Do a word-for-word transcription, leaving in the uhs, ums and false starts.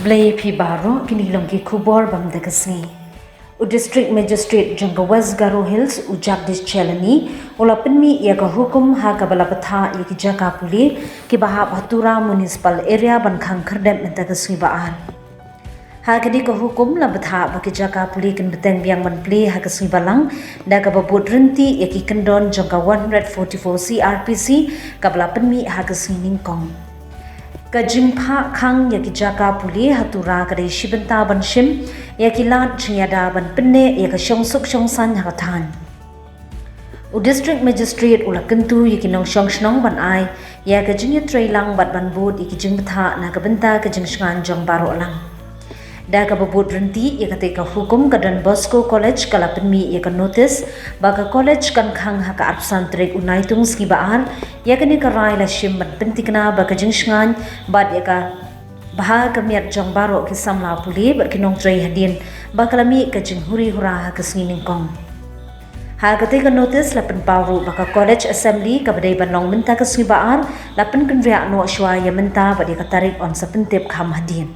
Khublei phi baroh, kine ki long ki khubor ba mynta ka sngi. U District Magistrate jong ka West Garo Hills, u Jagdish Chelani, u la pynmih ïa ka hukum ha kaba la bthah ïa ki jaka pule kiba hap ha Tura Municipal Area ban khang khyrdep mynta ka sngi ba ar. Ha kane ka hukum la bthah ba ki jaka pule kin bteng biang ban plie ha ka sngi balang da kaba bud ryntih ïa ki kyndon jong ka one hundred forty-four C R P C kaba la pynmih ha ka sngi nyngkong. Ka jingphah khang ïa ki jaka pule ha Tura ka dei shi bynta ban shim ïa ki lad jingïada ban pynneh ïa ka shongsuk shongsaiñ ha ka thaiñ. U District Magistrate u la kyntu ïa ki nongshong shnong ban ai ïa ka jingïatreilang bad ban bud ïa ki jingbthah na ka bynta ka jingshngaiñ jong baroh lang. Da kaba bud ryntih ïa katei ka hukum, ka Don Bosco College ka la pynmih ïa ka notice ba ka college kan khang ha ka arphew san tarik u Naitung sngi ba ar. Ïa kane ka rai la shim ban pynthikna ba ka jingshngaiñ bad ïa ka bha ka miat jong baroh ki samla pule bad ki nongtrei hadien ba ka la mih ka jinghuri hura ha ka sngi nyngkong. Ha katei ka notice la pynpaw ruh ba ka College Assembly kaba dei ban long mynta ka sngi ba ar la pynkynriah noh shuwa ïa mynta bad ïa ka tarik yn sa pyntip kham hadien.